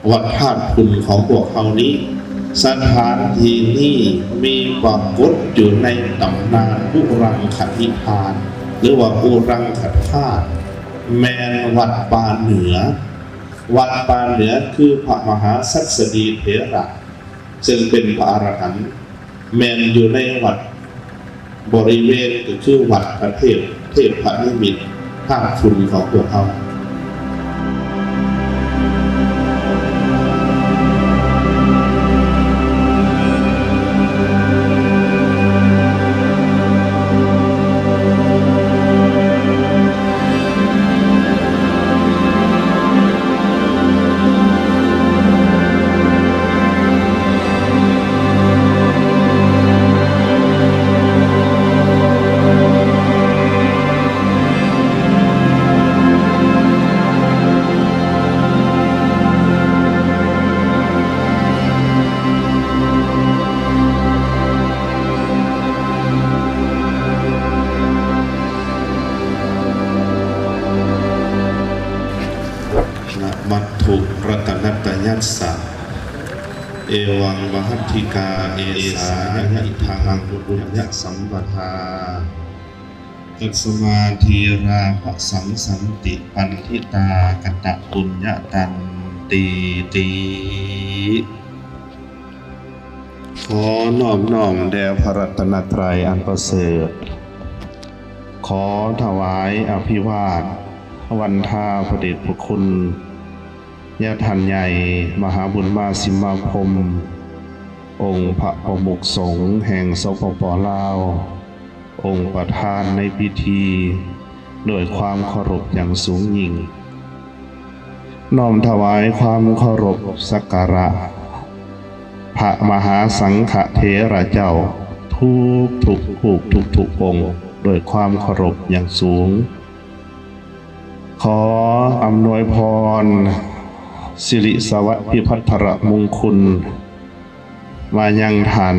ວັດທາດພຸນຂອງພວກເຮົານີ້ ສະຖານທີ່ນີ້ມີປາກົດຢູ່ໃນຕຳນານປຸລັງຄະນິທານ ຫຼືວ່າປຸລັງຄະທາດ ແມ່ນວັດປ່າເໜືອ. ວັດປ່າເໜືອຄືພະມະຫາສັດສະດີເຖລະ ເຊິ່ງເປັນພະອະລະຫັນ ແມ່ນຢູ່ໃນວັດບໍລິເວນ ກໍຄືວັດພະເທບ ເທບພະນິມິດທາດພຸນຂອງພວກເຮົາ. ນະມັດຖຸລັດຕະນັດຕະຍັດສະ ເອວັງມະຫັດຖິກາ ເອສາ ຍະນິທັງ ປຸນຍະສຳປະທາ ຕັດສະມາ ທີຣາ ພະສັງສັນຕິ ປັນທິຕາ ກະຕະປຸນຍະຕັນຕີຕິ. ຂໍນອບນ້ອມແດ່ພະລັດຕະນະໄຕອັນປະເສີດ. ຂໍຖວາຍອະພິວາດວັນທາພະເດດພະຄຸນ ຍາທ່ານໃຫຍ່ມະຫາບຸນມາສິມມາພົມ ອົງພະປະມຸກສົງແຫ່ງ ສປປ ລາວ ອົງປະທານໃນພິທີ ດ້ວຍຄວາມເຄົາລົບຢ່າງສູງຍິ່ງ. ນ້ອມຖວາຍຄວາມເຄົາລົບສັກກາລະພະມະຫາສັງຄະເຖລະເຈົ້າ ທຸກໆຮູບ ທຸກໆອົງ ດ້ວຍຄວາມເຄົາລົບຢ່າງສູງ. ຂໍອຳນວຍພອນ ສິລິສະຫວັດພິພັດທະລະມຸງຄຸນ ມາຍັງທ່ານ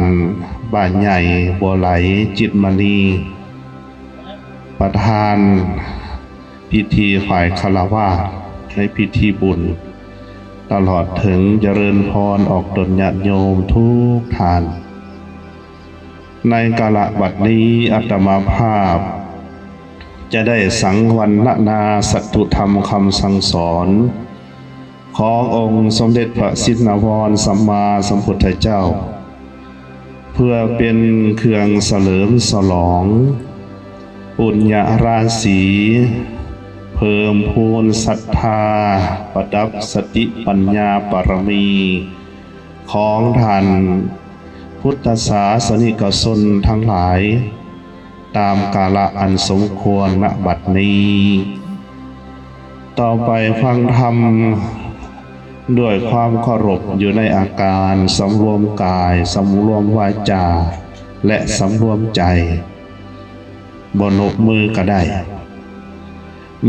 ບ້ານໃຫຍ່ ບົວໄຫຼ ຈິດມະນີ ປະທານພິທີຝ່າຍຄາລະວາດໃນພິທີບຸນ, ຕະຫຼອດເຖິງຈະເລີນພອນອອກຕົນຍາດໂຍມທຸກທ່ານ. ໃນກາລະບັດນີ້ ອາດຕະມາພາບຈະໄດ້ສັງວັນນະນາສັດຖຸທຳຄຳສັ່ງສອນ ຂອງອົງສົມເດັດພະຊິນນະວອນສຳມາສຳພຸດທະເຈົ້າ ເພື່ອເປັນເຄື່ອງສະເຫຼີມສະຫຼອງປຸນຍະລາສີ, ເພີ່ມພູນສັດທາ, ປະດັບສະຕິປັນຍາບາລະມີຂອງທ່ານພຸດທະສາສະນິກະຊົນທັງຫຼາຍ ຕາມກາລະອັນສົມຄວນນະບັດນີ້. ຕໍ່ໄປຟັງທຳດ້ວຍຄວາມເຄົາລົບ ຢູ່ໃນອາການສຳລວມກາຍ, ສຳລວມວາຈາ ແລະ ສຳລວມໃຈ, ບໍ່ນົບມືກໍໄດ້.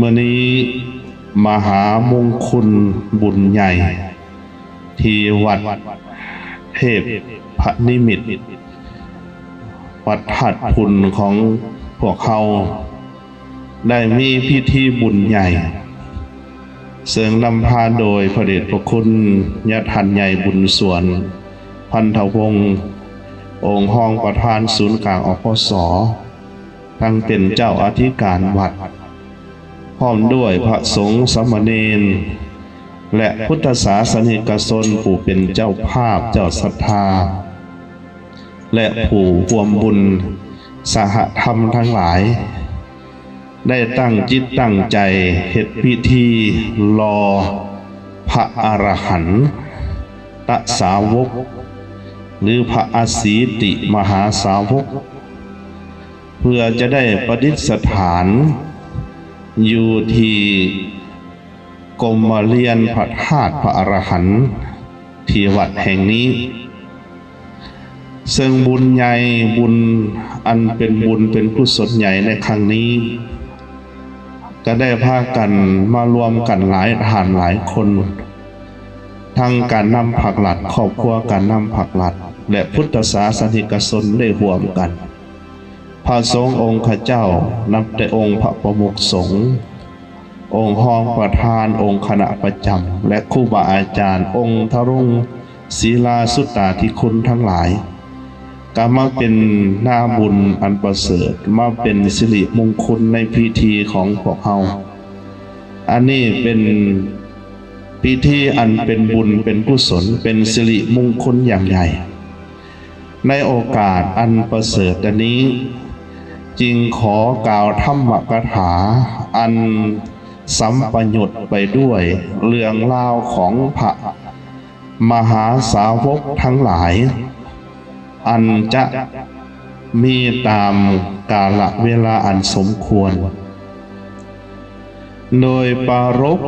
ມື້ນີ້ມະຫາມົງຄຸນບຸນໃຫຍ່ ທີ່ວັດເທບພະນິມິດ ວັດທາດພຸນຂອງພວກເຮົາ ໄດ້ມີພິທີບຸນໃຫຍ່ ເຊິ່ງນຳພາໂດຍພະເດດພະຄຸນຍາທ່ານໃຫຍ່ບຸນສວນ ພັນທະວົງ ອົງຮອງປະທານສູນກາງ ອພສ ທັງເປັນເຈົ້າອະທິການວັດ ພ້ອມດ້ວຍພະສົງສາມະເນນ ແລະ ພຸດທະສາສະນິກະຊົນຜູ້ເປັນເຈົ້າພາບເຈົ້າສັດທາ ແລະ ຜູ້ຮ່ວມບຸນສະຫະທຳທັງຫຼາຍ ໄດ້ຕັ້ງຈິດຕັ້ງໃຈເຮັດພິທີຫຼໍ່ພະອະລະຫັນຕະສາວົກ ຫຼື ພະອະສີຕິມະຫາສາວົກ ເພື່ອຈະໄດ້ປະດິດສະຖານຢູ່ທີ່ກົມມະລຽນພະທາດພະອະລະຫັນທີ່ວັດແຫ່ງນີ້. ເຊິ່ງບຸນໃຫຍ່, ບຸນອັນເປັນບຸນເປັນກຸສົນໃຫຍ່ໃນຄັ້ງນີ້ ກໍໄດ້ພາກັນມາລວມກັນຫຼາຍທ່ານຫຼາຍຄົນ, ທັງການນຳພັກລັດ, ຄອບຄົວການນຳພັກລັດ ແລະ ພຸດທະສາສະນິກະຊົນໄດ້ຮ່ວມກັນ. ພະສົງອົງຄະເຈົ້າ ນັບແຕ່ອົງພະປະມຸກສົງ, ອົງຮອງປະທານ, ອົງຄະນະປະຈຳ ແລະ ຄູບາອາຈານ, ອົງທະລົງ ສີລາສຸດຕາທິຄຸນທັງຫຼາຍ, ກໍມາເປັນໜ້າບຸນອັນປະເສີດ, ມາເປັນສິລິມຸງຄຸນໃນພິທີຂອງພວກເຮົາ. ອັນນີ້ເປັນພິທີອັນເປັນບຸນເປັນກຸສົນ, ເປັນສິລິມຸງຄຸນຢ່າງໃຫຍ່. ໃນໂອກາດອັນປະເສີດອັນນີ້, ຈຶ່ງຂໍກ່າວທຳມະກະຖາອັນສຳປະຍຸດໄປດ້ວຍເລື່ອງລາວຂອງພະມະຫາສາວົກທັງຫຼາຍ, ອັນຈະມີຕາມກາລະເວລາອັນສົມຄວນ, ໂດຍປາລົກ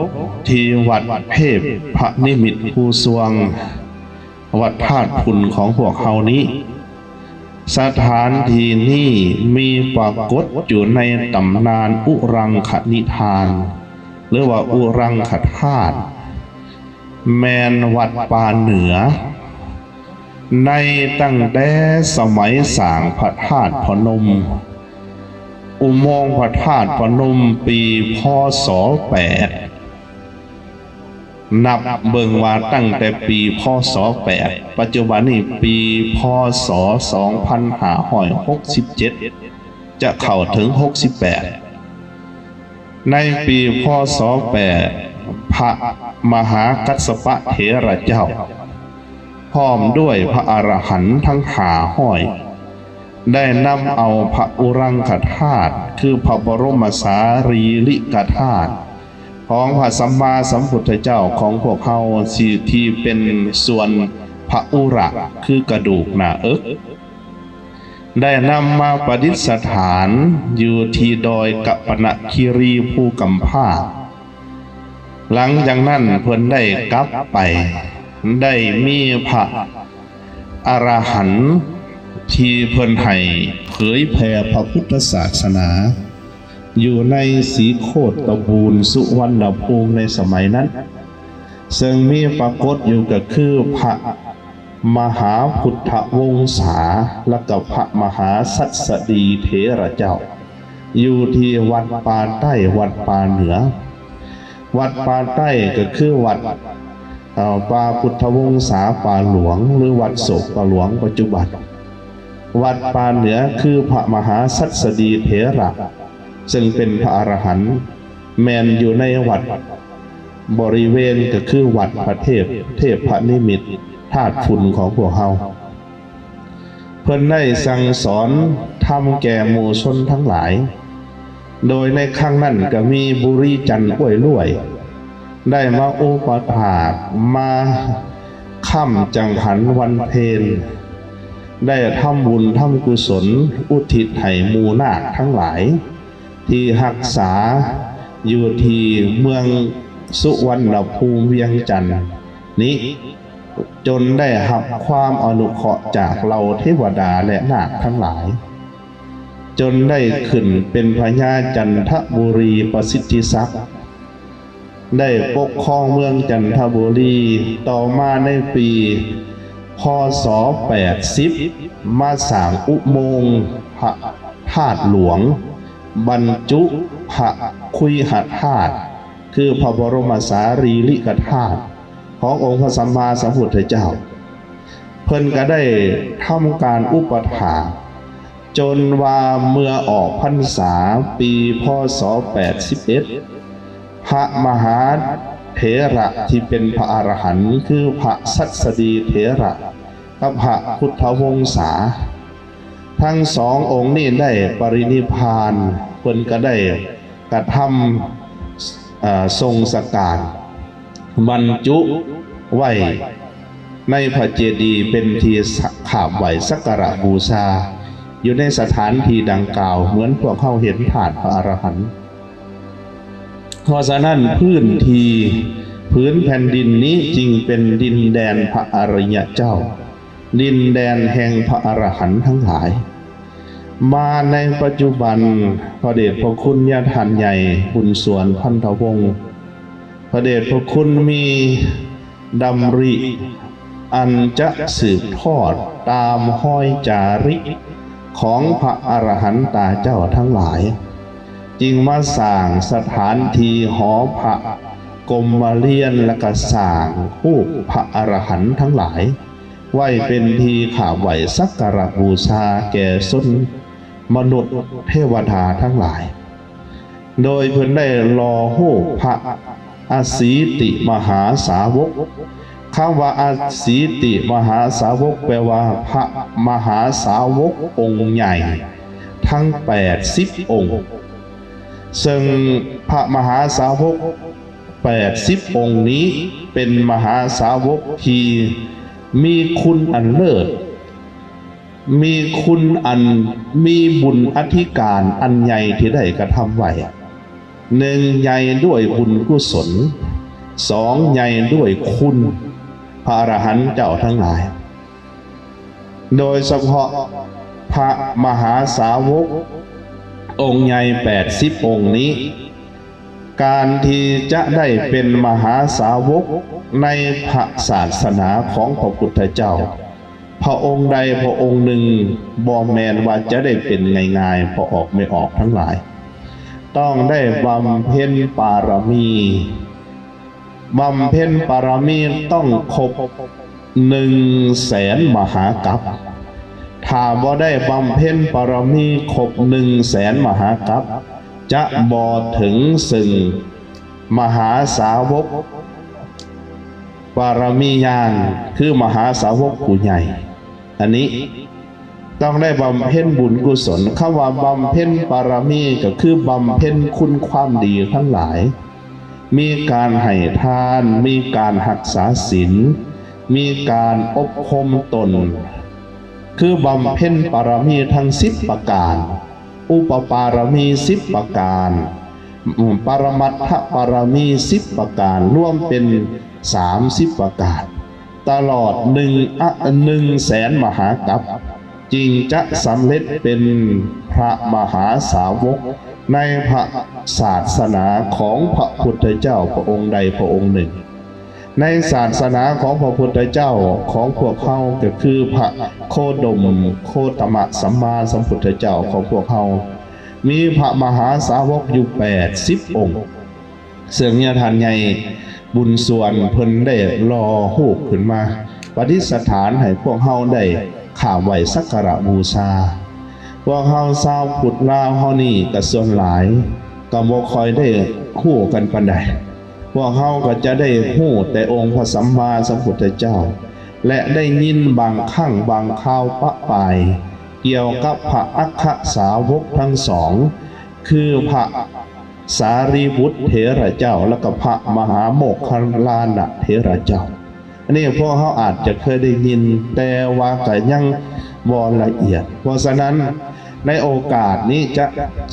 ທີ່ວັດເທບພະນິມິດພູຊວງ, ວັດທາດຝຸ່ນຂອງພວກເຮົານີ້. ສະຖານທີ່ນີ້ມີປາກົດຢູ່ໃນຕຳນານອຸລັງຄະນິທານ ຫຼືວ່າອຸລັງຄະທາດ, ແມ່ນວັດປ່າເໜືອ. ໃນຕັ້ງແຕ່ສະໄໝສ້າງພະທາດພະນົມ, ອຸໂມງພະທາດພະນົມ ປີ ພ.ສ. ແປດ, ນັບເບິ່ງວ່າຕັ້ງແຕ່ປີ ພ.ສ. ແປດ, ປັດຈຸບັນນີ້ປີ ພ.ສ. ສອງພັນຫ້າຮ້ອຍຫົກສິບເຈັດ ຈະເຂົ້າເຖິງຫົກສິບແປດ. ໃນປີ ພ.ສ. ແປດ, ພະມະຫາກັດສະປະເຖລະເຈົ້າ ພ້ອມດ້ວຍພະອະລະຫັນທັງຫ້າຮ້ອຍ ໄດ້ນຳເອົາພະອຸລັງຄະທາດ ຄືພະບໍລົມສາລີລິກະທາດ ຂອງພະສຳມາສຳພຸດທະເຈົ້າຂອງພວກເຮົາ ທີ່ເປັນສ່ວນພະອຸຣະ ຄືກະດູກໜ້າເອິກ, ໄດ້ນຳມາປະດິດສະຖານຢູ່ທີ່ດອຍກະປະນະຄີຣີພູກຳພາ. ຫຼັງຈາກນັ້ນເພິ່ນໄດ້ກັບໄປ, ໄດ້ມີພະອະລະຫັນທີ່ເພິ່ນໃຫ້ເຜີຍແຜ່ພະພຸດທະສາສະໜາ ຢູ່ໃນສີໂຄດຕະບູນສຸວັນນະພູມໃນສະໄໝນັ້ນ, ເຊິ່ງມີປາກົດຢູ່ກໍຄືພະມະຫາພຸດທະວົງສາ ແລະ ກໍພະມະຫາສັດສະດີເຖລະເຈົ້າ ຢູ່ທີ່ວັດປ່າໃຕ້ ວັດປ່າເໜືອ. ວັດປ່າໃຕ້ກໍຄືວັດ ເອີ ປ່າພຸດທະວົງສາປ່າຫຼວງ ຫຼື ວັດໂສກປະຫຼວງປັດຈຸບັນ. ວັດປ່າເໜືອຄືພະມະຫາສັດສະດີເຖລະ ເຊິ່ງເປັນພະອະລະຫັນ ແມ່ນຢູ່ໃນວັດບໍລິເວນ ກໍຄືວັດພະເທບ ເທບພະນິມິດທາດຝຸ່ນຂອງພວກເຮົາ. ເພິ່ນໄດ້ສັ່ງສອນທຳແກ່ໝູ່ຊົນທັງຫຼາຍ, ໂດຍໃນຄັ້ງນັ້ນກໍມີບຸລິຈັນ ອ້ວຍລວຍ ໄດ້ມາອຸປະຖາກ ມາຄ້ຳຈັງຫັນວັນເພັນ, ໄດ້ທຳບຸນທຳກຸສົນອຸທິດໃຫ້ໝູ່ນາກທັງຫຼາຍ ທີ່ຮັກສາຢູ່ທີ່ເມືອງສຸວັນນະພູມວຽງຈັນນີ້, ຈົນໄດ້ຮັບຄວາມອະນຸເຄາະຈາກເຫຼົ່າເທວະດາ ແລະ ນາກທັງຫຼາຍ, ຈົນໄດ້ຂຶ້ນເປັນພະຍາຈັນທະບູລີປະສິດທິສັກ, ໄດ້ປົກຄອງເມືອງຈັນທະບູລີ. ຕໍ່ມາໃນປີ ພ.ສ. ແປດສິບ ມາສ້າງອຸໂມງພະທາດຫຼວງ ບັນຈຸພະຄຸຍຫະທາດ ຄືພະບໍລົມສາລີລິກະທາດຂອງອົງພະສຳມາສຳພຸດທະເຈົ້າ. ເພິ່ນກໍໄດ້ທຳການອຸປະຖາກ ຈົນວ່າເມື່ອອອກພັນສາປີ ພ.ສ. ແປດສິບເອັດ ພະມະຫາເຖລະທີ່ເປັນພະອະລະຫັນ ຄືພະສັດສະດີເຖລະ ກັບພະພຸດທະວົງສາ ທັງສອງອົງນີ້ໄດ້ປະລິນິບພານ, ເພິ່ນກໍໄດ້ກະທຳ ເອີ ຊົງສະການ ບັນຈຸໄວ້ໃນພະເຈດີ ເປັນທີ່ຂາບໄຫວ້ສັກກາລະບູຊາ ຢູ່ໃນສະຖານທີ່ດັ່ງກ່າວ ເໝືອນພວກເຮົາເຫັນທາດພະອະລະຫັນ. ເພາະສະນັ້ນ ພື້ນທີ່ ຜືນແຜ່ນດິນນີ້ຈຶ່ງເປັນດິນແດນພະອະລິຍະເຈົ້າ, ດິນແດນແຫ່ງພະອະລະຫັນທັງຫຼາຍ. ມາໃນປັດຈຸບັນ, ພະເດດພະຄຸນຍາທ່ານໃຫຍ່ ບຸນສວນ ພັນທະວົງ ພະເດດພະຄຸນມີດຳລິອັນຈະສືບທອດຕາມຮອຍຈາລິກຂອງພະອະລະຫັນຕາເຈົ້າທັງຫຼາຍ, ຈຶ່ງມາສ້າງສະຖານທີ່ຫໍພະກົມມະລຽນ ແລະກະສ້າງຮູບພະອະລະຫັນທັງຫຼາຍ ໄວ້ເປັນທີ່ຂາບໄຫວ້ສັກກາລະບູຊາແກ່ຊົນມະນຸດເທວະດາທັງຫຼາຍ. ໂດຍເພິ່ນໄດ້ຫຼໍ່ຮູບພະອະສີຕິມະຫາສາວົກ. ຄຳວ່າອະສີຕິມະຫາສາວົກ ແປວ່າພະມະຫາສາວົກອົງໃຫຍ່ທັງແປດສິບອົງ, ເຊິ່ງພະມະຫາສາວົກແປດສິບອົງນີ້ ເປັນມະຫາສາວົກທີ່ມີຄຸນອັນເລີດ ມີຄຸນອັນ ມີບຸນອະທິການອັນໃຫຍ່ທີ່ໄດ້ກະທຳໄວ້. ໜຶ່ງ ໃຫຍ່ດ້ວຍບຸນກຸສົນ, ສອງ ໃຫຍ່ດ້ວຍຄຸນພະອະລະຫັນເຈົ້າທັງຫຼາຍ, ໂດຍສະເພາະພະມະຫາສາວົກອົງໃຫຍ່ແປດສິບອົງນີ້, ການທີ່ຈະໄດ້ເປັນມະຫາສາວົກໃນພະສາສະໜາຂອງພະພຸດທະເຈົ້າ ພະອົງໃດພະອົງໜຶ່ງ ບໍ່ແມ່ນວ່າຈະໄດ້ເປັນງ່າຍໆ ພໍ່ອອກແມ່ອອກທັງຫຼາຍ, ຕ້ອງໄດ້ບຳເພັນປາລະມີ, ບຳເພັນປາລະມີຕ້ອງຄົບໜຶ່ງແສນມະຫາກັບ. ຖ້າບໍ່ໄດ້ບຳເພັນປາລະມີຄົບໜຶ່ງແສນມະຫາກັບ ຈະບໍ່ເຖິງເຊິ່ງມະຫາສາວົກ ປາລະມີຍານ ຄືມະຫາສາວົກຜູ້ໃຫຍ່. ອັນນີ້ຕ້ອງໄດ້ບຳເພັນບຸນກຸສົນ. ຄຳວ່າບຳເພັນປາລະມີ ກໍຄືບຳເພັນຄຸນຄວາມດີທັງຫຼາຍ, ມີການໃຫ້ທານ, ມີການຮັກສາສິນ, ມີການອົບຮົມຕົນ, ຄືບຳເພັນປາລະມີທັງສິບປະການ, ອຸປະປາລະມີສິບປະການ, ປະລະມັດທະປາລະມີສິບປະການ, ລວມເປັນສາມສິບປະການ, ຕະຫຼອດໜຶ່ງອະ ໜຶ່ງແສນມະຫາກັບ ຈຶ່ງຈະສຳເລັດເປັນພະມະຫາສາວົກໃນພະສາສະໜາຂອງພະພຸດທະເຈົ້າພະອົງໃດພະອົງໜຶ່ງ. ໃນສາສະໜາຂອງພະພຸດທະເຈົ້າຂອງພວກເຮົາ ກໍຄືພະໂຄດົມໂຄຕະມະສຳມາສຳພຸດທະເຈົ້າຂອງພວກເຮົາ ມີພະມະຫາສາວົກຢູ່ແປດສິບອົງ, ເຊິ່ງຍາທ່ານໃຫຍ່ບຸນສວນເພິ່ນໄດ້ຫຼໍ່ຮູບຂຶ້ນມາປະດິດສະຖານໃຫ້ພວກເຮົາໄດ້ຂາບໄຫວ້ສັກກາລະບູຊາ. ພວກເຮົາຊາວພຸດລາວເຮົານີ້ກໍສ່ວນຫຼາຍກໍບໍ່ຄ່ອຍໄດ້ຮູ້ກັນປານໃດ. ພວກເຮົາກໍຈະໄດ້ຮູ້ແຕ່ອົງພະສຳມາສຳພຸດທະເຈົ້າ ແລະ ໄດ້ຍິນບາງຄັ້ງບາງຄາວປະປາຍກ່ຽວກັບພະອັກຄະສາວົກທັງສອງ ຄືພະສາລີບຸດເຖລະເຈົ້າ ແລະ ກໍພະມະຫາໂມກຄະລານະເຖລະເຈົ້າ. ອັນນີ້ພວກເຮົາອາດຈະເຄີຍໄດ້ຍິນ, ແຕ່ວ່າກໍຍັງບໍ່ລະອຽດ. ເພາະສະນັ້ນ, ໃນໂອກາດນີ້ຈະ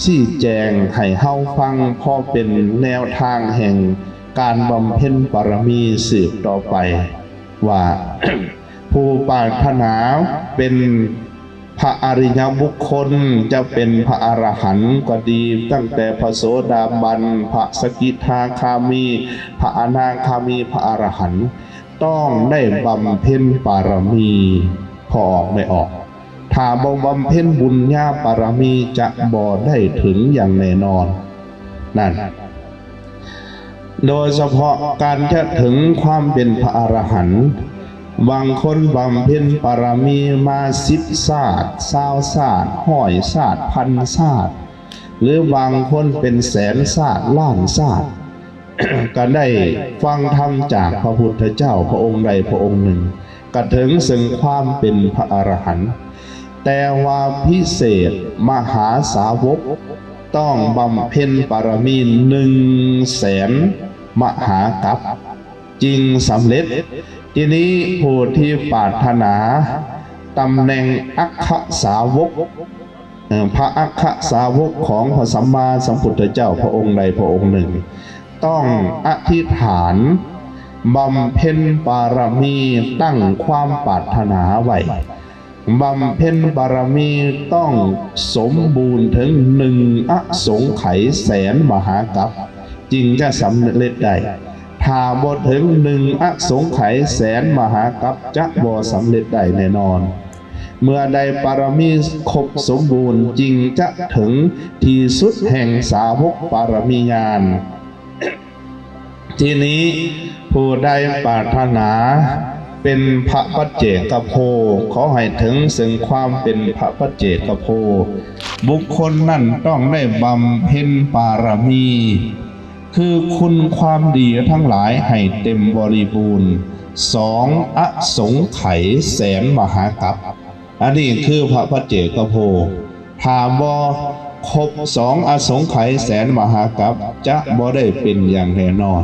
ຊີ້ແຈງໃຫ້ເຮົາຟັງ ພໍເປັນແນວທາງແຫ່ງການບຳເພັນບາລະມີສືບຕໍ່ໄປວ່າ, ຜູ້ປາດຖະໜາເປັນພະອະລິຍະບຸກຄົນ, ຈະເປັນພະອະລະຫັນກໍດີ, ຕັ້ງແຕ່ພະໂສດາບັນ, ພະສະກິທາຄາມີ, ພະອະນາຄາມີ, ພະອະລະຫັນ, ຕ້ອງໄດ້ບຳເພັນບາລະມີ ພໍ່ອອກແມ່ອອກ. ຖ້າບໍ່ບຳເພັນບຸນຍາບາລະມີ ຈະບໍ່ໄດ້ເຖິງຢ່າງແນ່ນອນນັ້ນ. ໂດຍສະເພາະການຈະເຖິງຄວາມເປັນພະອະລະຫັນ, ບາງຄົນບຳເພັນບາລະມີມາສິບຊາດ, ຊາວຊາດ, ຮ້ອຍຊາດ, ພັນຊາດ, ຫຼືບາງຄົນເປັນແສນຊາດ, ລ້ານຊາດ, ກໍໄດ້ຟັງທຳຈາກພະພຸດທະເຈົ້າພະອົງໃດພະອົງໜຶ່ງ, ກໍເຖິງເຊິ່ງຄວາມເປັນພະອະລະຫັນ. ແຕ່ວ່າພິເສດມະຫາສາວົກຕ້ອງບຳເພັນບາລະມີໜຶ່ງແສນມະຫາກັບຈຶ່ງສຳເລັດ. ທີນີ້ຜູ້ທີ່ປາດຖະໜາຕຳແໜ່ງອັກຄະສາວົກ, ເອີ ພະອັກຄະສາວົກຂອງພະສຳມາສຳພຸດທະເຈົ້າພະອົງໃດພະອົງໜຶ່ງ ຕ້ອງອະທິຖານບຳເພັນບາລະມີ, ຕັ້ງຄວາມປາດຖະໜາໄວ້, ບຳເພັນບາລະມີຕ້ອງສົມບູນເຖິງໜຶ່ງອະສົງໄຂແສນມະຫາກັບ ຈຶ່ງຈະສຳເລັດໄດ້. ຖ້າບໍ່ເຖິງໜຶ່ງອະສົງໄຂແສນມະຫາກັບ ຈະບໍ່ສຳເລັດໄດ້ແນ່ນອນ. ເມື່ອໃດປາລະມີຄົບສົມບູນ ຈຶ່ງຈະເຖິງທີ່ສຸດແຫ່ງສາວົກປາລະມີຍານ. ທີນີ້ຜູ້ໃດປາດຖະໜາເປັນພະປັດເຈກະໂພ ຂໍໃຫ້ເຖິງເຊິ່ງຄວາມເປັນພະປັດເຈກະໂພ ບຸກຄົນນັ້ນຕ້ອງໄດ້ບຳເພັນປາລະມີ ຄືຄຸນຄວາມດີທັງຫຼາຍໃຫ້ເຕັມບໍລິບູນ ສອງອະສົງໄຂແສນມະຫາກັບ. ອັນນີ້ຄືພະປັດເຈກະໂພ ຖ້າບໍ່ຄົບສອງອະສົງໄຂແສນມະຫາກັບ ຈະບໍ່ໄດ້ເປັນຢ່າງແນ່ນອນ.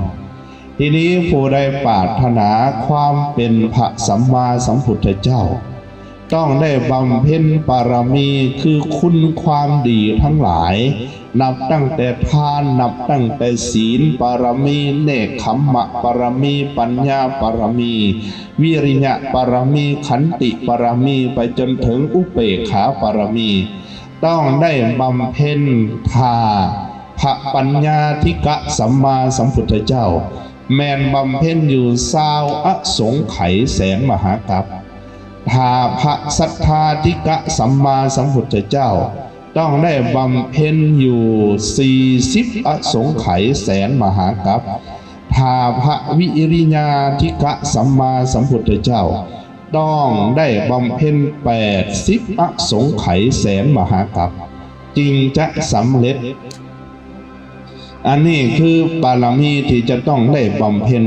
ທີນີ້ຜູ້ໃດປາດຖະໜາຄວາມເປັນພະສຳມາສຳພຸດທະເຈົ້າ ຕ້ອງໄດ້ບຳເພັນປາລະມີ ຄືຄຸນຄວາມດີທັງຫຼາຍ ນັບຕັ້ງແຕ່ທານ, ນັບຕັ້ງແຕ່ສີນປາລະມີ, ເນກຂຳມະປາລະມີ, ປັນຍາປາລະມີ, ວິລິຍະປາລະມີ, ຂັນຕິປາລະມີ ໄປຈົນເຖິງອຸເບກຂາປາລະມີ ຕ້ອງໄດ້ບຳເພັນ. ຖ້າພະປັນຍາທິກະສຳມາສຳພຸດທະເຈົ້າ ແມ່ນບຳເພັນຢູ່ຊາວອະສົງໄຂແສນມະຫາກັບ, ຖ້າພະສັດທາທິກະສຳມາສຳພຸດທະເຈົ້າ ຕ້ອງໄດ້ບຳເພັນຢູ່ສີ່ສິບອະສົງໄຂແສນມະຫາກັບ, ຖ້າພະວິລິຍາທິກະສຳມາສຳພຸດທະເຈົ້າ ຕ້ອງໄດ້ບຳເພັນແປດສິບອະສົງໄຂແສນມະຫາກັບ ຈຶ່ງຈະສຳເລັດ. ອັນນີ້ຄືປາລະມີທີ່ຈະຕ້ອງໄດ້ບຳເພັນ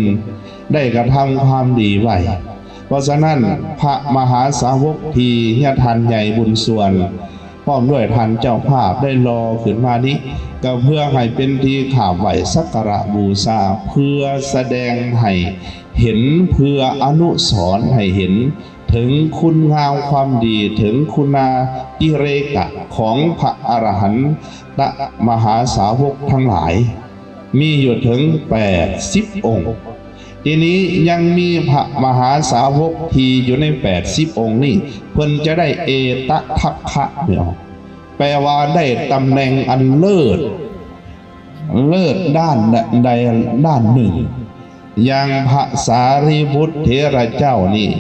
ໄດ້ກະທຳຄວາມດີໄວ້. ເພາະສະນັ້ນ ພະມະຫາສາວົກທີ່ຍາທ່ານໃຫຍ່ບຸນສ່ວນ ພ້ອມດ້ວຍທ່ານເຈົ້າພາບໄດ້ຫຼໍ່ຂຶ້ນມານີ້ ກໍເພື່ອໃຫ້ເປັນທີ່ຂາບໄຫວ້ສັກກາລະບູຊາ ເພື່ອສະແດງໃຫ້ເຫັນ ເພື່ອອະນຸສອນໃຫ້ເຫັນເຖິງຄຸນງາມຄວາມດີ ເຖິງຄຸນາທິເຣກະຂອງພະອະລະຫັນຕະມະຫາສາວົກທັງຫຼາຍ ມີຢູ່ເຖິງແປດສິບອົງ. ທີນີ້ຍັງມີພະມະຫາສາວົກທີ່ຢູ່ໃນແປດສິບອົງນີ້ ເພິ່ນຈະໄດ້ເອຕະທັກຄະ ແປວ່າໄດ້ຕຳແໜ່ງອັນເລີດ ເລີດດ້ານໃດດ້ານໜຶ່ງ. ຢ່າງພະສາລີບຸດເຖລະເຈົ້ານີ້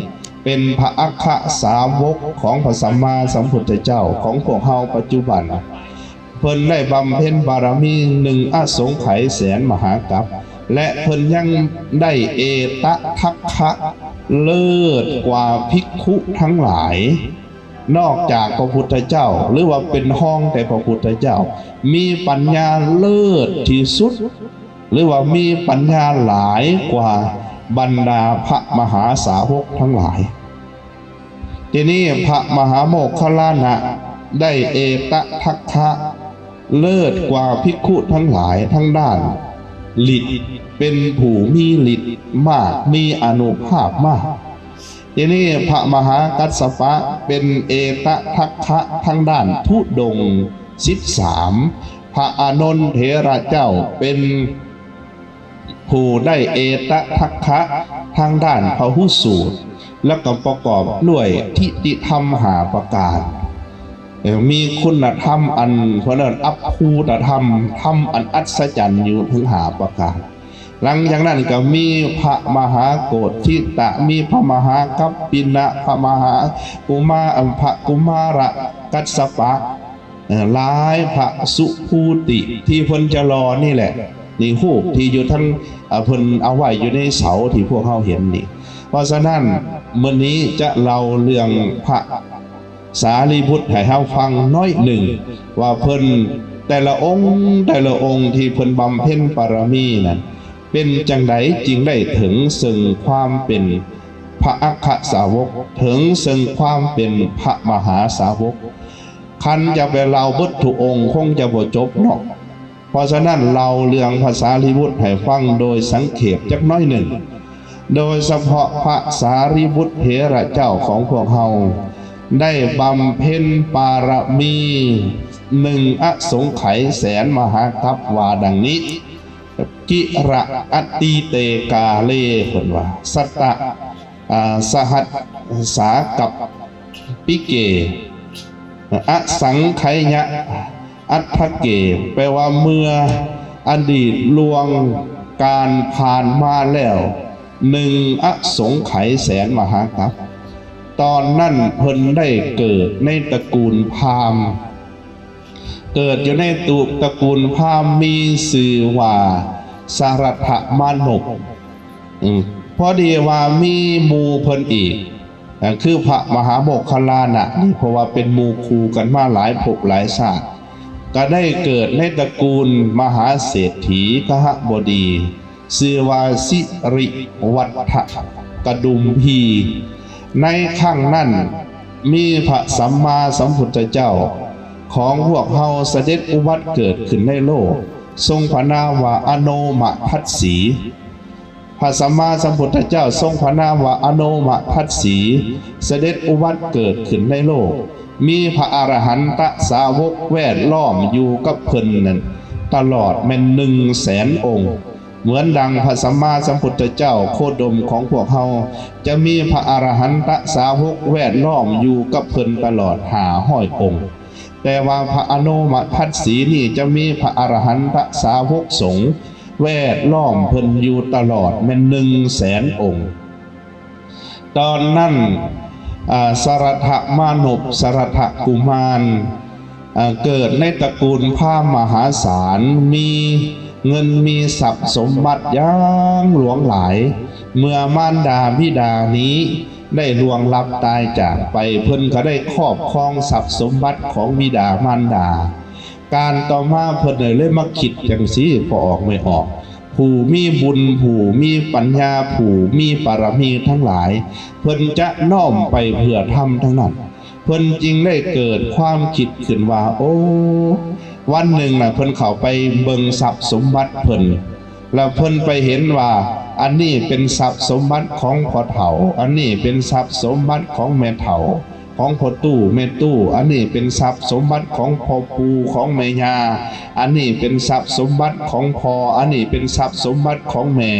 ເປັນພະອັກຄະສາວົກຂອງພະສຳມາສຳພຸດທະເຈົ້າຂອງພວກເຮົາປັດຈຸບັນ. ເພິ່ນໄດ້ບຳເພັນບາລະມີໜຶ່ງອະສົງໄຂແສນມະຫາກັບ ແລະ ເພິ່ນຍັງໄດ້ເອຕະທັກຄະເລີດກວ່າພິກຂຸທັງຫຼາຍ ນອກຈາກພະພຸດທະເຈົ້າ ຫຼືວ່າເປັນຮອງແຕ່ພະພຸດທະເຈົ້າ ມີປັນຍາເລີດທີ່ສຸດ ຫຼືວ່າມີປັນຍາຫຼາຍກວ່າບັນດາພະມະຫາສາວົກທັງຫຼາຍ. ທີນີ້ພະມະຫາໂມກຄັນລານະໄດ້ເອຕະທັກຄະເລີດກວ່າພິກຂຸທັງຫຼາຍທາງດ້ານລິດ ເປັນຜູ້ມີລິດມາກ ມີອານຸພາບມາກ. ທີນີ້ພະມະຫາກັດສະປະເປັນເອຕະທັກຄະທາງດ້ານທຸດົງສິບສາມ, ພະອານົນເຖລະເຈົ້າເປັນຜູ້ໄດ້ເອຕະທັກຄະທາງດ້ານພະຫຸສູດ ແລ້ວກໍປະກອບດ້ວຍທິຕິທຳຫ້າປະການ. ເອີ ມີຄຸນນະທຳອັນ ເພິ່ນເອີ້ນອັບພູຕະທຳ ທຳອັນອັດສະຈັນຢູ່ເຖິງຫ້າປະການ. ຫຼັງຈາກນັ້ນກໍມີພະມະຫາໂກດທິຕະ ມີພະມະຫາກັບປິນະ ພະມະຫາກຸມາ ພະກຸມາລະກັດສະປະ ເອີ ຫຼາຍ ພະສຸພູຕິ ທີ່ເພິ່ນຈະຫຼໍ່ນີ້ແຫຼະ ນີ້ຮູບທີ່ຢູ່ທັງ ເອີ ເພິ່ນເອົາໄວ້ຢູ່ໃນເສົາທີ່ພວກເຮົາເຫັນນີ້. ເພາະສະນັ້ນ ມື້ນີ້ຈະເລົ່າເລື່ອງພະ ສາລີບຸດໃຫ້ເຮົາຟັງໜ້ອຍໜຶ່ງ ວ່າເພິ່ນແຕ່ລະອົງ ແຕ່ລະອົງທີ່ເພິ່ນບຳເພັນບາລະມີນັ້ນ ເປັນຈັ່ງໃດຈຶ່ງໄດ້ເຖິງເຊິ່ງຄວາມເປັນພະອັກຄະສາວົກ ເຖິງເຊິ່ງຄວາມເປັນພະມະຫາສາວົກ. ຄັນຈະໄປເລົ່າເບິດທຸກອົງຄົງຈະບໍ່ຈົບເນາະ. ເພາະສະນັ້ນ ເລົ່າເລື່ອງພະສາລີບຸດໃຫ້ຟັງໂດຍສັງເຂບຈັກໜ້ອຍໜຶ່ງ, ໂດຍສະເພາະພະສາລີບຸດເຖລະເຈົ້າຂອງພວກເຮົາ ໄດ້ບຳເພັນປາລະມີໜຶ່ງອະສົງໄຂແສນມະຫາກັບວ່າດັ່ງນີ້, ກິລະອະຕິເຕກາເລ ເພິ່ນວ່າ ສັດຕະ ອາ ສະຫັດສາກັບປິເກ ອະສັງໄຄຍະອັດທະເກ ແປວ່າເມື່ອອະດີດລ່ວງການຜ່ານມາແລ້ວໜຶ່ງອະສົງໄຂແສນມະຫາກັບ. ຕອນນັ້ນເພິ່ນໄດ້ເກີດໃນຕະກູນພາມ ເກີດຢູ່ໃນຕຸ ຕະກູນພາມ ມີຊື່ວ່າສະລັດຖະມານົບ. ອືມ ພໍດີວ່າມີໝູ່ເພິ່ນອີກ ອາ ຄືພະມະຫາໂມກຄະລານະນີ້ ເພາະວ່າເປັນໝູ່ຄູ່ກັນມາຫຼາຍພົບຫຼາຍຊາດ ກໍໄດ້ເກີດໃນຕະກູນມະຫາເສດຖີຄະຫະບໍດີ ຊື່ວ່າສິລິວັດທະກະດຸມພີ. ໃນຄັ້ງນັ້ນ ມີພະສຳມາສຳພຸດທະເຈົ້າຂອງພວກເຮົາສະເດັດອຸບັດເກີດຂຶ້ນໃນໂລກ ຊົງພະນາມວ່າອະໂນມະທັດສີ. ພະສຳມາສຳພຸດທະເຈົ້າຊົງພະນາມວ່າອະໂນມະທັດສີ ສະເດັດອຸບັດເກີດຂຶ້ນໃນໂລກ ມີພະອະລະຫັນຕະສາວົກແວດລ້ອມຢູ່ກັບເພິ່ນນັ້ນຕະຫຼອດແມ່ນໜຶ່ງແສນອົງ. ເໝືອນດັ່ງພະສຳມາສຳພຸດທະເຈົ້າໂຄດົມຂອງພວກເຮົາ ຈະມີພະອະລະຫັນຕະສາວົກແວດລ້ອມຢູ່ກັບເພິ່ນຕະຫຼອດຫ້າຮ້ອຍອົງ, ແຕ່ວ່າພະອະໂນມະທັດສີນີ້ຈະມີພະອະລະຫັນຕະສາວົກສົງແວດລ້ອມເພິ່ນຢູ່ຕະຫຼອດແມ່ນໜຶ່ງແສນອົງ. ຕອນນັ້ນ ອາ ສະລັດຖະມານົບ ສະລັດຖະກຸມານ ອາ ເກີດໃນຕະກູນພາມມະຫາສານ ມີເງິນມີຊັບສົມບັດຢ່າງຫຼວງຫຼາຍ. ເມື່ອມານດາບິດານີ້ໄດ້ລ່ວງລັບຕາຍຈາກໄປ ເພິ່ນກໍໄດ້ຄອບຄອງຊັບສົມບັດຂອງບິດາມານດາ. ການຕໍ່ມາເພິ່ນເລີຍມາຄິດຈັ່ງຊີ້ ພໍ່ອອກແມ່ອອກ ຜູ້ມີບຸນ ຜູ້ມີປັນຍາ ຜູ້ມີບາລະມີທັງຫຼາຍ ເພິ່ນຈະນ້ອມໄປເພື່ອທຳທັງນັ້ນ. ເພິ່ນຈຶ່ງໄດ້ເກີດຄວາມຄິດຂຶ້ນວ່າ ໂອ້ ວັນໜຶ່ງນະ ເພິ່ນເຂົ້າໄປເບິ່ງຊັບສົມບັດເພິ່ນ ແລ້ວເພິ່ນໄປເຫັນວ່າ ອັນນີ້ເປັນຊັບສົມບັດຂອງພໍ່ເຖົ້າ, ອັນນີ້ເປັນຊັບສົມບັດຂອງແມ່ເຖົ້າ, ຂອງພໍ່ຕູ້ແມ່ຕູ້, ອັນນີ້ເປັນຊັບສົມບັດຂອງພໍ່ປູ່ຂອງແມ່ຍ່າ, ອັນນີ້ເປັນຊັບສົມບັດຂອງພໍ່, ອັນນີ້ເປັນຊັບສົມບັດຂອງແມ່.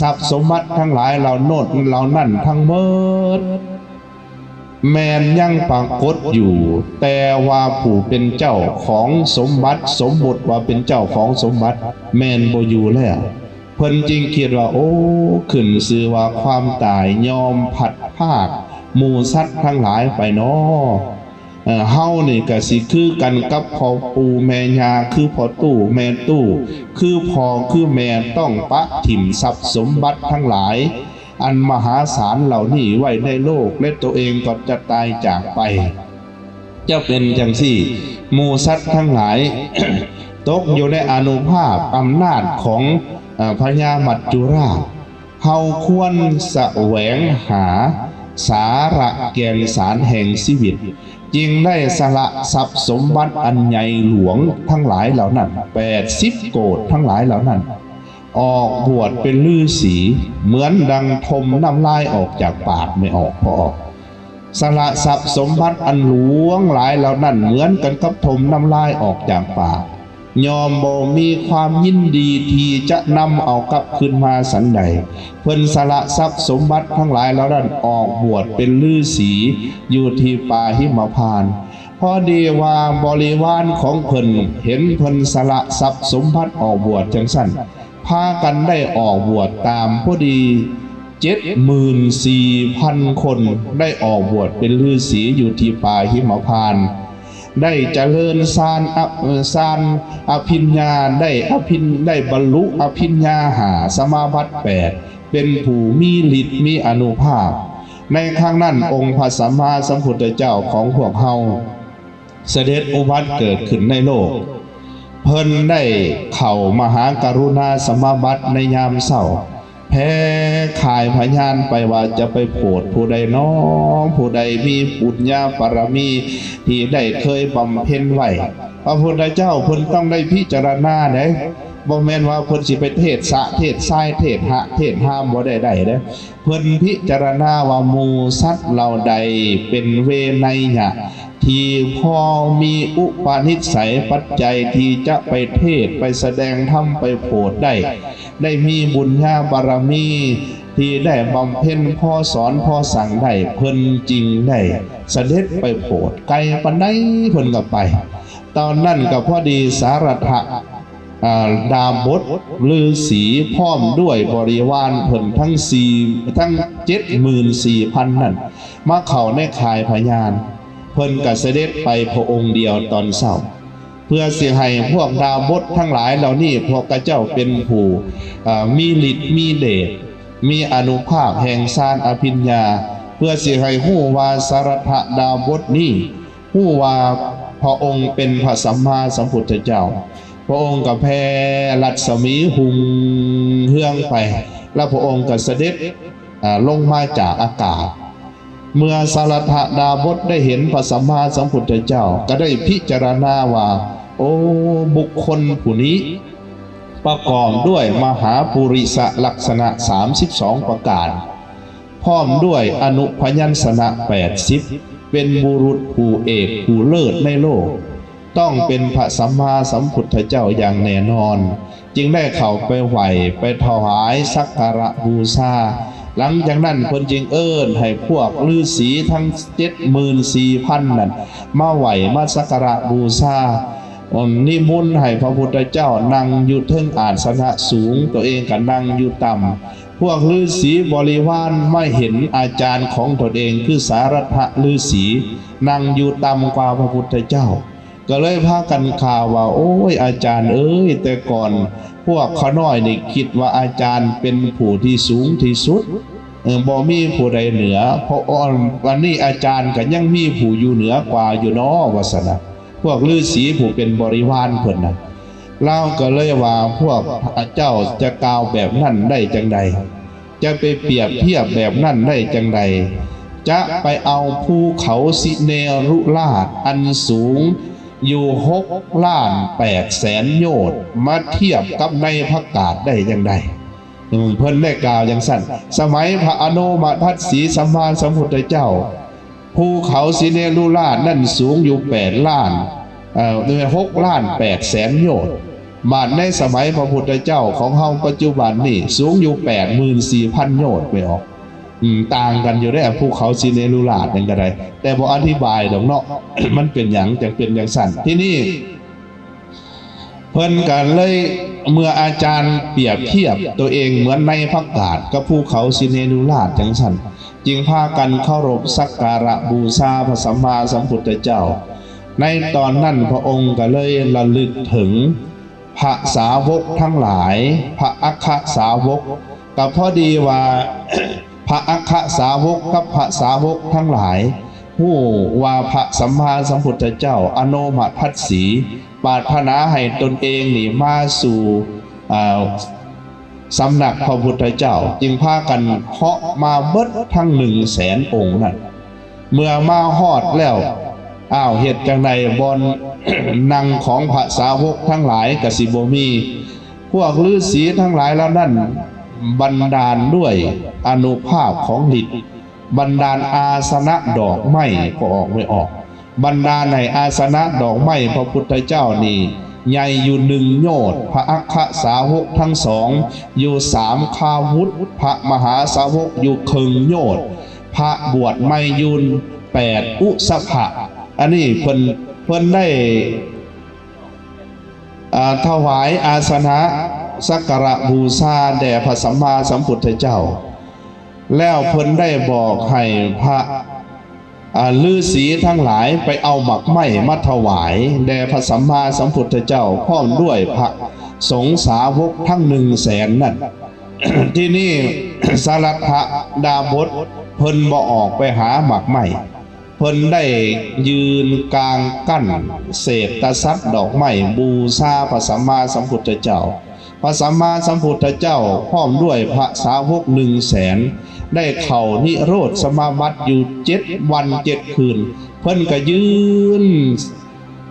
ຊັບສົມບັດທັງຫຼາຍເຫຼົ່າໂນ້ນເຫຼົ່ານັ້ນທັງໝົດ ແມ່ນຍັງປາກົດຢູ່, ແຕ່ວ່າຜູ້ເປັນເຈົ້າຂອງສົມບັດ, ສົມມຸດວ່າເປັນເຈົ້າຂອງສົມບັດ, ແມ່ນບໍ່ຢູ່ແລ້ວ. ເພິ່ນຈຶ່ງຄິດວ່າ ໂອ້ ຂຶ້ນຊື່ວ່າຄວາມຕາຍຍ່ອມພັດພາກໝູ່ສັດທັງຫຼາຍໄປນໍ. ເອີ ເຮົານີ້ກະຊິຄືກັນກັບພໍ່ປູ່ແມ່ຍ່າ, ຄືພໍ່ຕູ້ແມ່ຕູ້, ຄືພໍ່ຄືແມ່ ຕ້ອງປະຖິ້ມຊັບສົມບັດທັງຫຼາຍ ອັນມະຫາສານເຫຼົ່ານີ້ໄວ້ໃນໂລກ ແລະ ໂຕເອງກໍຈະຕາຍຈາກໄປ. ຈະເປັນຈັ່ງຊີ້ ໝູ່ສັດທັງຫຼາຍ ຕົກຢູ່ໃນອານຸພາບອຳນາດຂອງ ເອີ ພະຍາມັດຈຸລາດ. ເຮົາຄວນສະແຫວງຫາສາລະແກ່ນສານແຫ່ງຊີວິດ, ຈຶ່ງໄດ້ສະຫຼະຊັບສົມບັດອັນໃຫຍ່ຫຼວງທັງຫຼາຍເຫຼົ່ານັ້ນ ແປດສິບໂກດທັງຫຼາຍເຫຼົ່ານັ້ນ ອອກບວດເປັນລືສີ ເໝືອນດັ່ງຖົມນ້ຳລາຍອອກຈາກປາກແມ່ອອກພໍ່ອອກ. ສະຫຼະຊັບສົມບັດອັນຫຼວງຫຼາຍເຫຼົ່ານັ້ນ ເໝືອນກັນກັບຖົມນ້ຳລາຍອອກຈາກປາກ ຍ່ອມບໍ່ມີຄວາມຍິນດີທີ່ຈະນຳເອົາກັບຄືນມາສັນໃດ. ເພິ່ນສະຫຼະຊັບສົມບັດທັງຫຼາຍເຫຼົ່ານັ້ນ ອອກບວດເປັນລືສີຢູ່ທີ່ປ່າຫິມະພານ. ພໍດີວ່າບໍລິວານຂອງເພິ່ນເຫັນເພິ່ນສະຫຼະຊັບສົມບັດອອກບວດຈັ່ງຊັ້ນ ພາກັນໄດ້ອອກບວດຕາມພໍດີ ເຈັດໝື່ນສີ່ພັນຄົນ ໄດ້ອອກບວດເປັນລືສີຢູ່ທີ່ປ່າຫິມະພານ, ໄດ້ຈະເລີນຊານ ອະ ຊານອະພິນຍາ ໄດ້ອະພິນ ໄດ້ບັນລຸອະພິນຍາຫ້າ ສະມາບັດແປດ ເປັນຜູ້ມີລິດມີອານຸພາບ. ໃນຄັ້ງນັ້ນ ອົງພະສຳມາສຳພຸດທະເຈົ້າຂອງພວກເຮົາ ສະເດັດອຸບັດເກີດຂຶ້ນໃນໂລກ, ເພິ່ນໄດ້ເຂົ້າມະຫາກະລຸນາສະມາບັດໃນຍາມເຊົ້າ, ແຜ່ຂ່າຍພະຍານໄປວ່າຈະໄປໂຜດຜູ້ໃດນໍ, ຜູ້ໃດມີບຸນຍາບາລະມີທີ່ໄດ້ເຄີຍບຳເພັນໄວ້. ພະພຸດທະເຈົ້າເພິ່ນຕ້ອງໄດ້ພິຈາລະນາເດ້, ບໍ່ແມ່ນວ່າເພິ່ນຊິໄປເທດສະເທດຊາຍ ເທດຫະເທດຫາມ ບໍ່ໄດ້ໄດ້ເດ້. ເພິ່ນພິຈາລະນາວ່າໝູ່ສັດເຫຼົ່າໃດເປັນເວໄນຍະ ທີ່ພໍມີອຸປະນິດໄສປັດໄຈທີ່ຈະໄປເທດ ໄປສະແດງທຳ ໄປໂຜດໄດ້, ໄດ້ມີບຸນຍາບາລະມີທີ່ໄດ້ບຳເພັນພໍສອນພໍສັ່ງໄດ້, ເພິ່ນຈຶ່ງໄດ້ສະເດັດໄປໂຜດ. ໄກປານໃດເພິ່ນກໍໄປ. ຕອນນັ້ນກໍພໍດີສາລັດຖະ ອ່າ ດາບົດລືສີພ້ອມດ້ວຍບໍລິວານເພິ່ນທັງສີ່ ທັງເຈັດໝື່ນສີ່ພັນນັ້ນ ມາເຂົ້າໃນຂ່າຍພະຍານ. ເພິ່ນກໍສະເດັດໄປພະອົງດຽວຕອນເຊົ້າ ເພື່ອຊິໃຫ້ພວກດາບົດທັງຫຼາຍເຫຼົ່ານີ້ ພວກຂະເຈົ້າເປັນຜູ້ ເອີ ມີລິດມີເດດ ມີອານຸພາບແຫ່ງຊານອະພິນຍາ ເພື່ອຊິໃຫ້ຮູ້ວ່າສະລັດຖະດາບົດນີ້ ຮູ້ວ່າພະອົງເປັນພະສຳມາສຳພຸດທະເຈົ້າ. ພະອົງກໍແຜ່ລັດສະໝີຮຸ່ງເຮືອງໄປ ແລ້ວພະອົງກໍສະເດັດ ອາ ລົງມາຈາກອາກາດ. ເມື່ອສະລັດຖະດາບົດໄດ້ເຫັນພະສຳມາສຳພຸດທະເຈົ້າ ກໍໄດ້ພິຈາລະນາວ່າ ໂອ້ ບຸກຄົນຜູ້ນີ້ປະກອບດ້ວຍມະຫາປຸລິສະລັກສະນະສາມສິບສອງປະການ ພ້ອມດ້ວຍອະນຸພະຍັນຊະນະແປດສິບ ເປັນບຸລຸດຜູ້ເອກຜູ້ເລີດໃນໂລກ ຕ້ອງເປັນພະສຳມາສຳພຸດທະເຈົ້າຢ່າງແນ່ນອນ, ຈຶ່ງໄດ້ເຂົ້າໄປໄຫວ້ ໄປຖວາຍສັກກາລະບູຊາ. ຫຼັງຈາກນັ້ນເພິ່ນຈຶ່ງເອີ້ນໃຫ້ພວກລືສີທັງເຈັດໝື່ນສີ່ພັນນັ້ນມາໄຫວ້ ມາສັກກາລະບູຊາ, ນິມົນໃຫ້ພະພຸດທະເຈົ້ານັ່ງຢູ່ເທິງອາສະນະສູງ, ຕົວເອງກໍນັ່ງຢູ່ຕ່ຳ. ພວກລືສີບໍລິວານມາເຫັນອາຈານຂອງຕົນເອງ ຄືສາລັດຖະລືສີ ນັ່ງຢູ່ຕ່ຳກວ່າພະພຸດທະເຈົ້າ ກໍເລີຍພາກັນກ່າວວ່າ ໂອ້ຍ ອາຈານເອີຍ, ແຕ່ກ່ອນພວກຂ້ານ້ອຍນີ້ຄິດວ່າອາຈານເປັນຜູ້ທີ່ສູງທີ່ສຸດ, ເອີ ບໍ່ມີຜູ້ໃດເໜືອ, ເພາະອັນນີ້ອາຈານກໍຍັງມີຜູ້ຢູ່ເໜືອກວ່າຢູ່ນໍ ວ່າຊັ້ນນະ. ພວກລືສີຜູ້ເປັນບໍລິວານເພິ່ນນະ ລາວກໍເລີຍວ່າ ພວກເຈົ້າຈະກ່າວແບບນັ້ນໄດ້ຈັ່ງໃດ? ຈະໄປປຽບທຽບແບບນັ້ນໄດ້ຈັ່ງໃດ? ຈະໄປເອົາພູເຂົາສິເນລຸລາດອັນສູງຢູ່ຫົກລ້ານແປດແສນໂຍດ ມາທຽບກັບໃນພະກາດໄດ້ຈັ່ງໃດ? ເພິ່ນໄດ້ກ່າວຈັ່ງຊັ້ນ. ສະໄໝພະອະໂນມະທັດສີສຳມາສຳພຸດທະເຈົ້າ ພູເຂົາສິເນລຸລາດນັ້ນສູງຢູ່ແປດລ້ານ ເອີ ຫົກລ້ານແປດແສນໂຍດ. ບາດໃນສະໄໝພະພຸດທະເຈົ້າຂອງເຮົາປັດຈຸບັນນີ້ ສູງຢູ່ແປດໝື່ນສີ່ພັນໂຍດ ແມ່ນບໍ່? ອືມ ຕ່າງກັນຢູ່ເດ້ ພູເຂົາສິເນລຸລາດນັ້ນກໍໄດ້ ແຕ່ບໍ່ອະທິບາຍດອກເນາະ ມັນເປັນຫຍັງຈັ່ງເປັນຈັ່ງຊັ້ນ. ທີນີ້ ເພິ່ນກໍເລີຍ ເມື່ອອາຈານປຽບທຽບຕົວເອງເໝືອນໃນພະກາດກັບພູເຂົາສິເນລຸລາດຈັ່ງຊັ້ນ ຈຶ່ງພາກັນເຄົາລົບສັກກາລະບູຊາພະສຳມາສຳພຸດທະເຈົ້າ. ໃນຕອນນັ້ນພະອົງກໍເລີຍລະລຶກເຖິງພະສາວົກທັງຫຼາຍ, ພະອັກຄະສາວົກ, ກໍພໍດີວ່າ ພະອັກຄະສາວົກກັບພະສາວົກທັງຫຼາຍ ຮູ້ວ່າພະສຳມາສຳພຸດທະເຈົ້າອະໂນມະທັດສີ ປາດຖະໜາໃຫ້ຕົນເອງນີ້ມາສູ່ ເອີ ສຳນັກພະພຸດທະເຈົ້າ, ຈຶ່ງພາກັນເຄາະມາເບິດທັງໜຶ່ງແສນອົງນັ້ນ. ເມື່ອມາຮອດແລ້ວ ອ້າວ ເຮັດຈັ່ງໃດ ບ່ອນນັ່ງຂອງພະສາວົກທັງຫຼາຍກໍຊິບໍ່ມີ. ພວກລືສີທັງຫຼາຍເຫຼົ່ານັ້ນບັນດານດ້ວຍອານຸພາບຂອງລິດ ບັນດານອາສະນະດອກໄມ້ ກໍອອກໄປອອກ ບັນດານໃຫ້ອາສະນະດອກໄມ້ພະພຸດທະເຈົ້ານີ້ໃຫຍ່ຢູ່ໜຶ່ງໂຍດ, ພະອັກຄະສາວົກທັງສອງຢູ່ສາມຄາວຸດ, ພະມະຫາສາວົກຢູ່ເຄິ່ງໂຍດ, ພະບວດໃໝ່ຢູ່ແປດອຸສະພະ. ອັນນີ້ເພິ່ນ ເພິ່ນໄດ້ ອາ ຖວາຍອາສະນະສັກກາລະບູຊາແດ່ພະສຳມາສຳພຸດທະເຈົ້າ ແລ້ວເພິ່ນໄດ້ບອກໃຫ້ພະ ອາ ລືສີທັງຫຼາຍໄປເອົາໝາກໄມ້ມາຖວາຍແດ່ພະສຳມາສຳພຸດທະເຈົ້າ ພ້ອມດ້ວຍພະສົງສາວົກທັງໜຶ່ງແສນນັ້ນ. ທີນີ້ສະລັດຖະດາບົດເພິ່ນບໍ່ອອກໄປຫາໝາກໄມ້. ເພິ່ນໄດ້ຢືນກາງກັ້ນເສດຕະສັດດອກໄມ້ບູຊາພະສຳມາສຳພຸດທະເຈົ້າ. ພະສຳມາສຳພຸດທະເຈົ້າພ້ອມດ້ວຍພະສາວົກໜຶ່ງແສນ ໄດ້ເຂົ້ານິໂຣດສະມາບັດຢູ່ເຈັດວັນເຈັດຄືນ. ເພິ່ນກໍຢືນ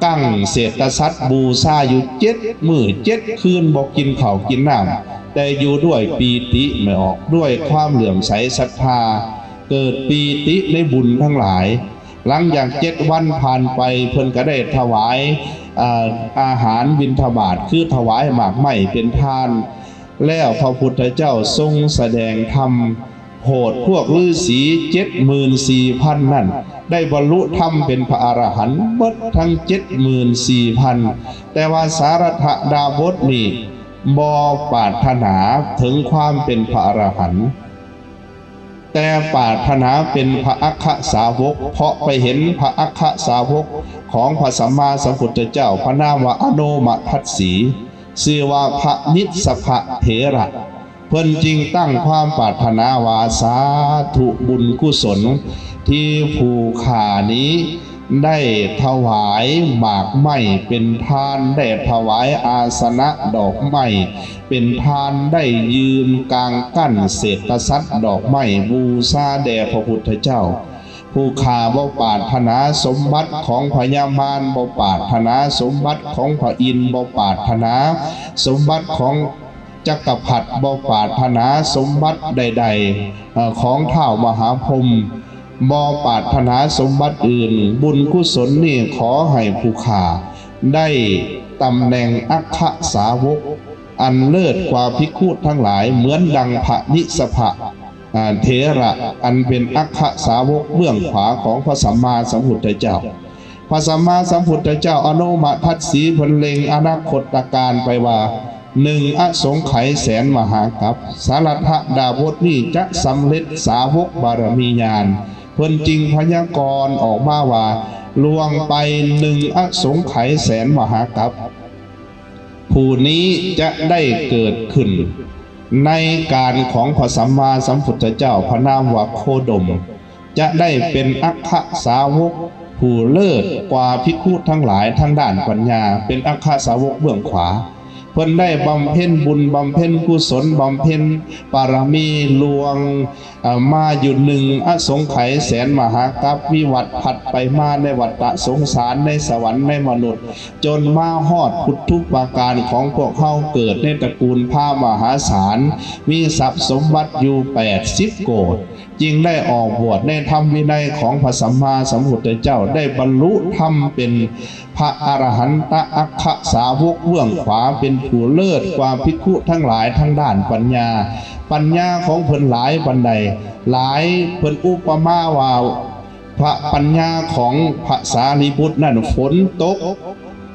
ຕັ້ງເສດຕະສັດບູຊາຢູ່ເຈັດມື້ເຈັດຄືນ ບໍ່ກິນເຂົ້າກິນນ້ຳ ແຕ່ຢູ່ດ້ວຍປີຕິ ແມ່ນອອກ ດ້ວຍຄວາມເຫຼື້ອມໃສສັດທາ ເກີດປີຕິໃນບຸນທັງຫຼາຍ. ຫຼັງຈາກເຈັດວັນຜ່ານໄປ ເພິ່ນກໍໄດ້ຖວາຍ ອາ ອາຫານບິນທະບາດ ຄືຖວາຍໝາກໄມ້ເປັນທານ ແລ້ວພະພຸດທະເຈົ້າຊົງສະແດງທຳ ໂຫດພວກລືສີເຈັດໝື່ນສີ່ພັນນັ້ນ ໄດ້ບັນລຸທຳເປັນພະອະລະຫັນເບິດທັງເຈັດໝື່ນສີ່ພັນ. ແຕ່ວ່າສາລັດຖະດາບົດນີ້ບໍ່ປາດຖະໜາເຖິງຄວາມເປັນພະອະລະຫັນ, ແຕ່ປາດຖະໜາເປັນພະອັກຄະສາວົກ, ເພາະໄປເຫັນພະອັກຄະສາວົກຂອງພະສຳມາສຳພຸດທະເຈົ້າ ພະນາມວ່າອະໂນມະທັດສີ ຊື່ວ່າພະນິດສະພະເຖລະ. ເພິ່ນຈຶ່ງຕັ້ງຄວາມປາດຖະໜາວ່າ ສາທຸ ບຸນກຸສົນທີ່ຜູ້ຂ້ານີ້ໄດ້ຖວາຍໝາກໄມ້ເປັນທານ, ໄດ້ຖວາຍອາສະນະດອກໄມ້ເປັນທານ, ໄດ້ຢືນກາງກັ້ນເສດຕະສັດດອກໄມ້ບູຊາແດ່ພະພຸດທະເຈົ້າ. ຜູ້ຂ້າບໍ່ປາດຖະໜາສົມບັດຂອງພະຍາມານ, ບໍ່ປາດຖະໜາສົມບັດຂອງພະອິນ, ບໍ່ປາດຖະໜາສົມບັດຂອງຈັກກະພັດ, ບໍ່ປາດຖະໜາສົມບັດໃດໆ ເອີ ຂອງທ້າວມະຫາພົມ, ບໍ່ປາດຖະໜາສົມບັດອື່ນ. ບຸນກຸສົນນີ້ຂໍໃຫ້ຜູ້ຂ້າໄດ້ຕຳແໜ່ງອັກຄະສາວົກອັນເລີດກວ່າພິກຂຸທັງຫຼາຍ, ເໝືອນດັ່ງພະນິດສະພະ ອາ ເຖລະ ອັນເປັນອັກຄະສາວົກເບື້ອງຂວາຂອງພະສຳມາສຳພຸດທະເຈົ້າ. ພະສຳມາສຳພຸດທະເຈົ້າອະໂນມະທັດສີ ເພິ່ນເລັງອະນາຄົດຕະການໄປວ່າ ໜຶ່ງອະສົງໄຂແສນມະຫາກັບ ສາລັດຖະດາບົດນີ້ຈະສຳເລັດສາວົກບາລະມີຍານ. ເພິ່ນຈຶ່ງພະຍາກອນອອກມາວ່າ ລ່ວງໄປໜຶ່ງອະສົງໄຂແສນມະຫາກັບ ຜູ້ນີ້ຈະໄດ້ເກີດຂຶ້ນໃນການຂອງພະສຳມາສຳພຸດທະເຈົ້າ ພະນາມວ່າໂຄດົມ, ຈະໄດ້ເປັນອັກຄະສາວົກຜູ້ເລີດກວ່າພິກຂຸທັງຫຼາຍທາງດ້ານປັນຍາ, ເປັນອັກຄະສາວົກເບື້ອງຂວາ. ເພິ່ນໄດ້ບຳເພັນບຸນ, ບຳເພັນກຸສົນ, ບຳເພັນບາລະມີ, ລ່ວງ ເອີ ມາຢູ່ໜຶ່ງອະສົງໄຂແສນມະຫາກັບ, ວິວັດຜັດໄປມາໃນວັດຕະສົງສານ, ໃນສະຫວັນ, ໃນມະນຸດ, ຈົນມາຮອດພຸດທຸປາການຂອງພວກເຮົາເກີດໃນຕະກູນພາມະຫາສານ, ມີຊັບສົມບັດຢູ່ແປດສິບໂກດ, ຈຶ່ງໄດ້ອອກບວດໃນທຳວິໄນຂອງພະສຳມາສຳພຸດທະເຈົ້າ, ໄດ້ບັນລຸທຳເປັນ ພະອະລະຫັນຕະອັກຄະສາວົກເບື້ອງຂວາ ເປັນຜູ້ເລີດກວ່າພິກຂຸທັງຫຼາຍທາງດ້ານປັນຍາ. ປັນຍາຂອງເພິ່ນຫຼາຍປານໃດ? ຫຼາຍ, ເພິ່ນອຸປະມາວ່າ ພະປັນຍາຂອງພະສາລີບຸດນັ້ນ ຝົນຕົກ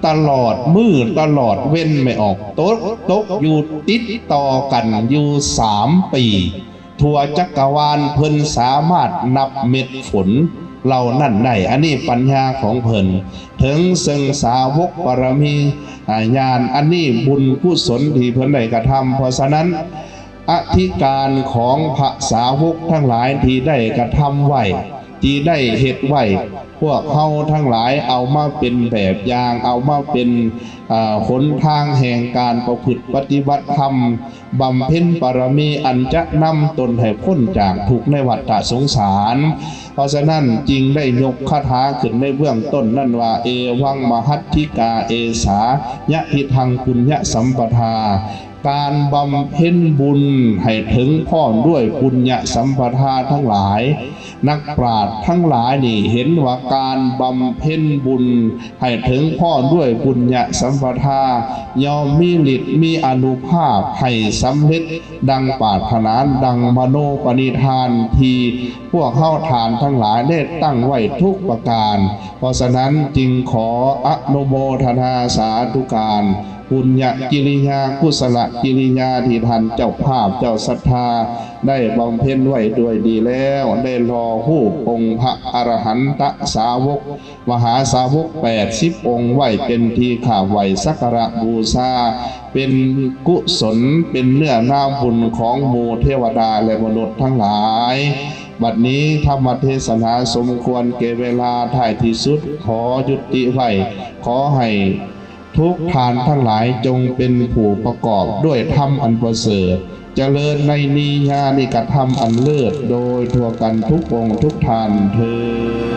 ຕະຫຼອດມື້ຕະຫຼອດເວັນ ແມ່ນອອກ ຕົກ, ຕົກຢູ່ຕິດຕໍ່ກັນຢູ່ສາມປີ. ທົ່ວຈັກກະວານເພິ່ນສາມາດນັບເມັດຝົນເຫຼົ່ານັ້ນໄດ້. ອັນນີ້ປັນຍາຂອງເພິ່ນ ເຖິງເຊິ່ງສາວົກບາລະມີ ອາ ຍານ. ອັນນີ້ບຸນກຸສົນທີ່ເພິ່ນໄດ້ກະທຳ. ເພາະສະນັ້ນ ອະທິການຂອງພະສາວົກທັງຫຼາຍທີ່ໄດ້ກະທຳໄວ້ ທີ່ໄດ້ເຮັດໄວ້ ພວກເຮົາທັງຫຼາຍເອົາມາເປັນແບບຢ່າງ, ເອົາມາເປັນ ອາ ຫົນທາງແຫ່ງການປະພຶດປະຕິບັດທຳ, ບຳເພັນບາລະມີອັນຈະນຳຕົນໃຫ້ພົ້ນຈາກທຸກໃນວັດຕະສົງສານ. ເພາະສະນັ້ນຈຶ່ງໄດ້ຍົກຄາຖາຂຶ້ນໃນເບື້ອງຕົ້ນນັ້ນວ່າ ເອວັງມະຫັດທິກາ ເອສາຍະທິທັງ ປຸນຍະສຳປະທາ. ການບຳເພັນບຸນໃຫ້ເຖິງພ້ອມດ້ວຍປຸນຍະສຳປະທາທັງຫຼາຍ. ນັກປາດທັງຫຼາຍນີ້ເຫັນວ່າການບຳເພັນບຸນ ໃຫ້ເຖິງພ້ອມດ້ວຍບຸນຍະສຳປະທາ ຍ່ອມມີລິດມີອານຸພາບໃຫ້ສຳເລັດດັ່ງປາດຖະໜາ ດັ່ງມະໂນປະນິທານທີ່ພວກເຮົາທ່ານທັງຫຼາຍໄດ້ຕັ້ງໄວ້ທຸກປະການ. ເພາະສະນັ້ນຈຶ່ງຂໍອະນຸໂມທະນາສາທຸການ ບຸນຍະກິລິຍາ ກຸສະລະກິລິຍາທີ່ທ່ານເຈົ້າພາບເຈົ້າສັດທາໄດ້ບຳເພັນໄວ້ດ້ວຍດີແລ້ວ ໄດ້ຫຼໍ່ຮູບອົງພະອະລະຫັນຕະສາວົກ ມະຫາສາວົກແປດສິບອົງໄວ້ເປັນທີ່ຂາບໄຫວ້ສັກກາລະບູຊາ ເປັນກຸສົນ ເປັນເນື້ອນາບຸນຂອງໝູ່ເທວະດາ ແລະ ມະນຸດທັງຫຼາຍ. ບັດນີ້ທຳມະເທສະນາສົມຄວນແກ່ເວລາ, ທ້າຍທີ່ສຸດຂໍຍຸຕິໄວ້. ຂໍໃຫ້ ທຸກທ່ານທັງຫຼາຍຈົ່ງເປັນຜູ້ປະກອບດ້ວຍທຳອັນປະເສີດ, ຈະເລີນໃນນິຍານິກະທຳອັນເລີດໂດຍທົ່ວກັນທຸກອົງທຸກທ່ານເທີ້ນ.